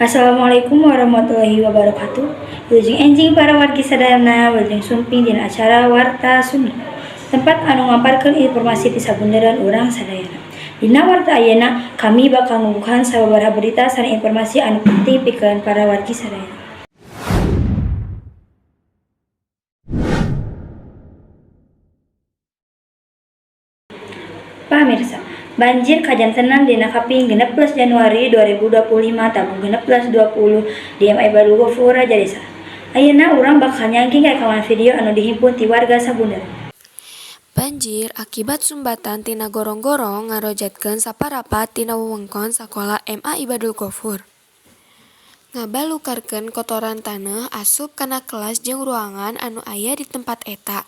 Assalamualaikum warahmatullahi wabarakatuh. Wilujeng enjing para wargi sadayana, wilujeng sumping dina acara Warta Sunda. Tempat anu ngaparkeun informasi ti sabunderan urang sadayana. Dina warta ayeuna kami bakal nyuguhan sababaraha berita sareng informasi anu penting pikeun para wargi sadayana. Pamirsa, banjir kajantenan dina kaping 16 Januari 2025 tabuh 16.20 di MA Ibadul Ghofur Rajadesa. Ayeuna urang bakal nyangking rekaman video anu dihimpun ti warga sabunderan. Banjir akibat sumbatan tina gorong-gorong ngarojatkeun saparapat tina wewengkon sakola MA Ibadul Ghofur. Ngabalukarkeun kotoran taneuh asup kana kelas jeung ruangan anu aya di tempat eta.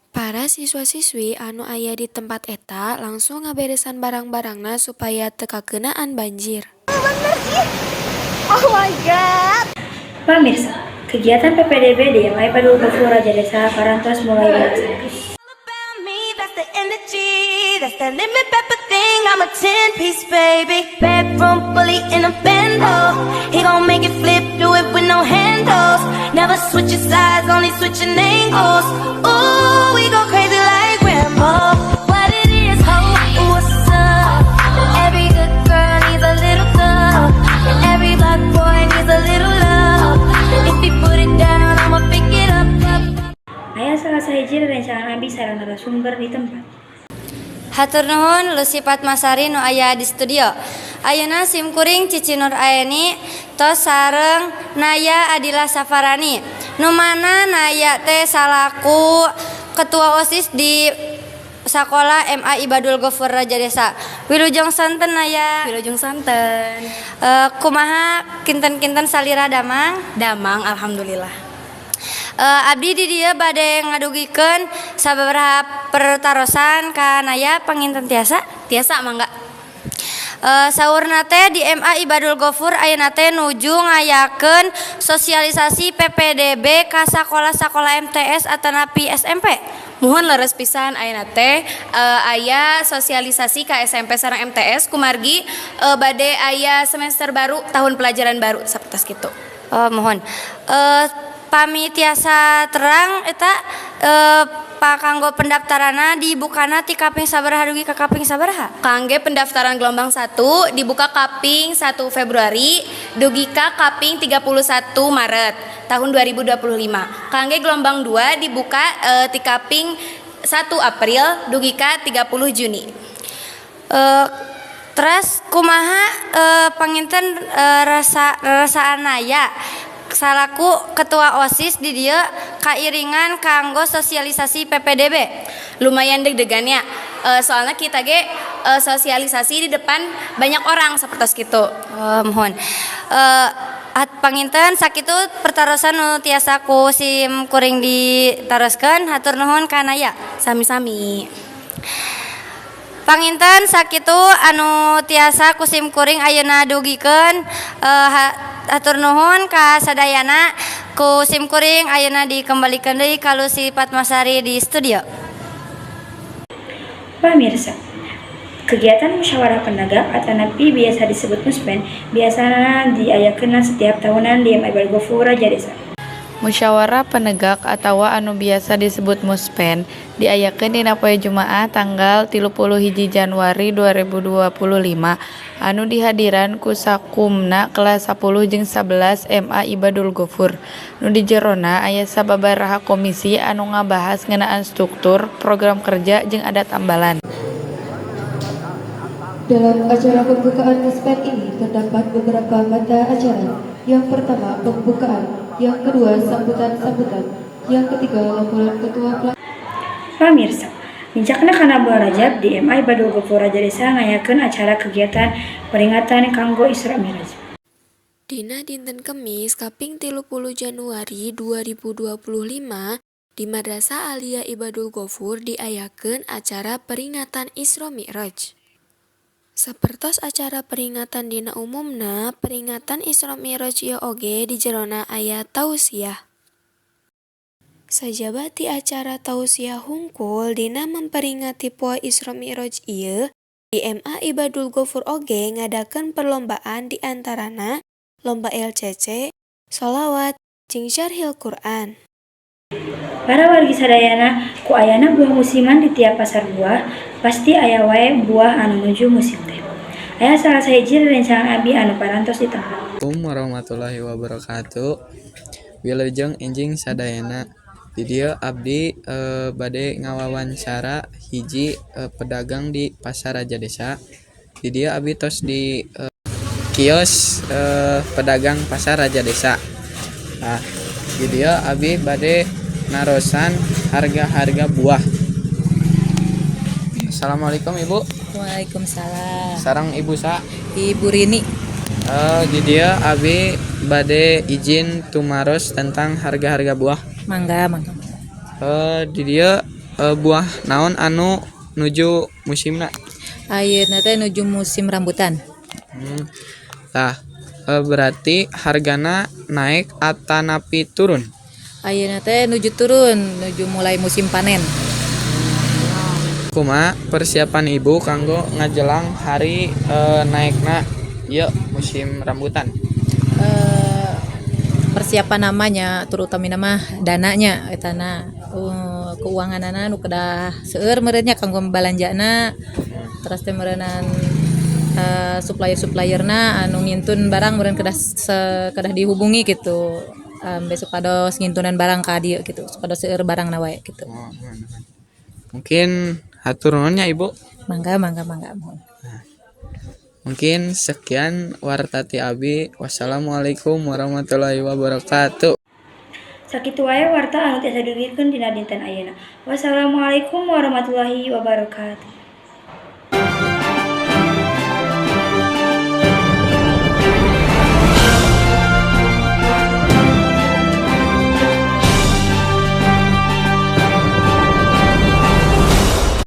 Para siswa-siswi anu aya di tempat eta langsung ngaberesan barang-barangna supaya teu kakeunaan banjir. Pamirsa, kegiatan PPDB di MA Ibadul Ghofur Rajadesa parantos mulai dilaksanakan. About me, that's the energy, that's that lemon pepper thing. I'm a 10 piece, baby. Bedroom bully in a bando. He gon' make it flip, do it with no handles. Never switching sides, only switching angles. Ooh, we go crazy like Rambo. What it is, ho, what's up? Every good girl needs a little thug. Every black boy needs a little love. If he put it down, I'ma pick it up, up. Aya salah sahiji rerencangan abi sareng narasumber di tempat. Hatur nuhun Lusi Fatmasari nu aya di studio. Ayeuna sim kuring Cici Nur Aeni tos sareng Naya Adila Safarani. Nu mana Naya teh salaku ketua OSIS di sakola MA Ibadul Ghofur Rajadesa. Wilujeng sonten, Naya. Wilujeng sonten. Kumaha kinten-kinten salira, damang? Damang, alhamdulillah. Abdi di dieu bade ngadugikeun sababaraha pertarosan ka Naya, panginten tiasa? Tiasa, mangga. Saurna teh di MA Ibadul Ghofur ayeuna teh nuju ngayakeun sosialisasi PPDB ka sakola-sakola MTS atanapi SMP. Muhun, leres pisan, ayeuna teh aya sosialisasi ka SMP sareng MTS kumargi bade aya semester baru, tahun pelajaran baru, sapertos kitu. Oh, muhun. Pami tiasa terang eta kanggo pendaftaranna dibukana ti kaping sabaraha dugi ka kaping sabaraha? Kangge pendaftaran gelombang 1 dibuka kaping 1 Februari dugi ka kaping 31 Maret tahun 2025. Kangge gelombang 2 dibuka ti kaping 1 April dugi ka 30 Juni. Terus kumaha panginten rasa Naya salaku ketua OSIS di dieu kairingan kanggo sosialisasi PPDB? Lumayan deg-degan ya. Soalnya kita ge sosialisasi di depan banyak orang, seperti gitu. Oh, muhun. Panginten sakitu pertarosan nu tiasa ku sim kuring ditaroskeun. Hatur nuhun ka Naya. Sami-sami. Panginten sakitu anu tiasa ku sim kuring ayeuna dugikeun. Hatur nuhun ka sadayana. Ku sim kuring ayeuna dikembalikan deui ka Lusi Fatmasari di studio. Pemirsa, kegiatan musyawarah penegak atanapi biasa disebut muspen biasana diayakeun setiap tahunan di MA Ibadul Ghofur Rajadesa. Musyawarah penegak atawa anu biasa disebut Muspen diayakeun dina poe Jumaah tanggal 31 Januari 2025 anu dihadiran ku sakumna kelas 10 jeung 11 MA Ibadul Ghofur. Nu di jerona aya sababaraha komisi anu ngabahas ngeunaan struktur, program kerja jeung adat ambalan. Dalam acara pembukaan Muspen ini terdapat beberapa mata acara. Yang pertama, pembukaan. Yang kedua, sambutan-sambutan. Yang ketiga, laporan ketua pelaksana. Pamirsa, nincakna kana bulan Rajab di MA Ibadul Ghofur Rajadesa ngayakeun acara kegiatan peringatan kanggo Isra Mi'raj. Dina dinten Kemis kaping 30 Januari 2025 di Madrasah Aliyah Ibadul Ghofur diayakeun acara peringatan Isra Mi'raj. Sapertos acara peringatan dina umumna, peringatan Isra Mi'raj ieu oge di jerona aya tausiah. Sajaba ti acara tausiah hungkul dina memperingati poe Isra Mi'raj ieu, di MA Ibadul Ghofur oge ngadakeun perlombaan di antarana Lomba LCC, sholawat, jeung syarhil Quran. Para wargi sadayana, ku ayana buah musiman di tiap pasar buah, pasti aya wae buah anu nuju musim teh. Aya salah sahiji rerencangan abi anu parantos ditempo. Assalamualaikum warahmatullahi wabarakatuh. Wilujeng enjing sadayana. Di dieu abdi bade ngawawancara hiji pedagang di Pasar Rajadesa. Di dieu abdi tos di kios pedagang Pasar Rajadesa. Nah, di dieu abdi bade narosan harga-harga buah. Assalamualaikum, Ibu. Waalaikumsalam. Sareng Ibu sa? Ibu Rini. Di dieu abi bade izin tumaros tentang harga-harga buah. Mangga, mangga. Di dieu buah naon anu nuju musimna? Ayeuna teh nuju musim rambutan. Tah, berarti hargana naik atanapi turun? Ayeuna teh nuju turun, nuju mulai musim panen. Kumaha persiapan Ibu kanggo ngajelang hari naikna ieu musim rambutan? Persiapan namanya terutama nama dananya etana keuanganana nu kedah seueur meureun nya kanggo balanjana, terus teh meureunan supplier-supplierna anu ngintun barang meureun kedah kedah dihubungi gitu besok supados ngintunan barang ka dieu gitu, supados seueur barangna wae gitu. Oh, mungkin hatur nuhun nya, Ibu. Mangga, mangga, mangga, mohon. Mungkin sekian warta ti abi. Wassalamualaikum warahmatullahi wabarakatuh. Sakitu wae warta anu tiasa didugikeun dina dinten ayeuna. Wassalamualaikum warahmatullahi wabarakatuh.